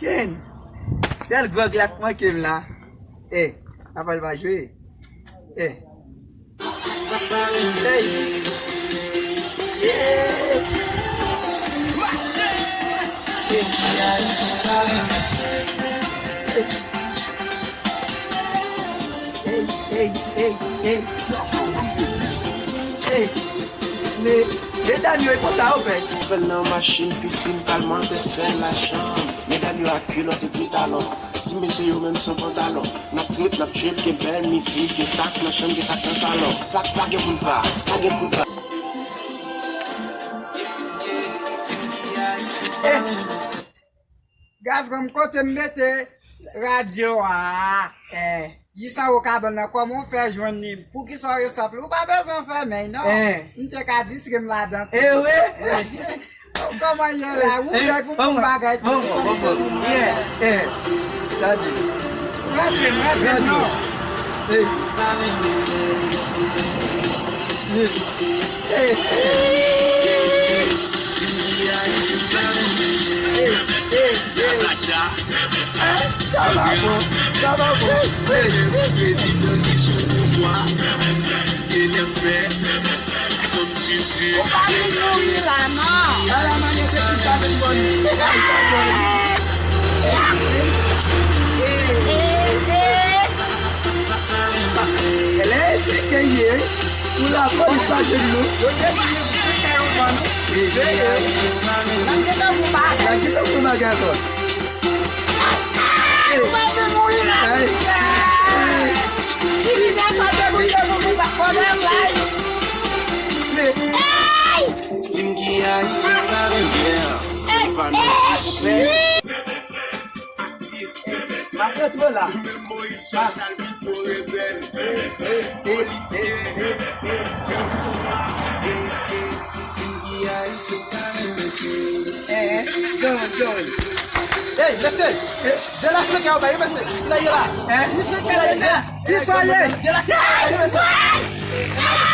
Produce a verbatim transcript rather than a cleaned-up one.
Ken, sèl gwòg la k manke m la. Eh, apa l pa jwe? Eh. Hey. Yeah. Hey, hey, hey, hey. Hey. Me, medam yo, e konsa yo fè. Fè l nan machin, pisin, palmantè, fè lajan. Medam yo ak kilòt epi talon. Ti mesye yo menm san pantalon. N ap trip, n ap trip, gen bèl mizik, gen sa k nan chanm, gen sa k nan salon. Pa, pa gen poul pa, pa gen poul pa. Eh. Gazgòm, kote m mete radyo a? Eh, Guy Sanro Kabann nan, kòman w fè jwenn li? Poukisa w restop li? Ou pa bezwen fèmen l, non. Eh. M te ka distri m ladan tou. Eh, wi. Kòman ye la? Ou fè pou bon bagay tou. Bon, bon, bon, bon. Yeah, eh. Gade. Gade, gade, non. Eh. Eh. Eh. Eh, eh, eh. Sa va bon, sa va bon. Eh. Prezidan ki sou pouvwa, e lè fè. Ou pa vin mouri la, non. Ala manyen de ki sa vin bon. Ay, pa bon. Elè se ke ye. Pou lapolis pa jwenn nou. Yo te di nou se kè yo ban nou. Veye. N ap gentan pou bagay. N ap gentan pou bagay ankò. Ou pa vin mouri la, misye. Sivilizasyon te pou te pou konsa, pwoblèm la. Ey! Di m ki ayisyen pa renmen, pa nan respè. M ap retwouve la. Ey, mesye, de la seke yo bay, mesye, ki la ye la? Ki sa ye? De la seke yo bay, mesye.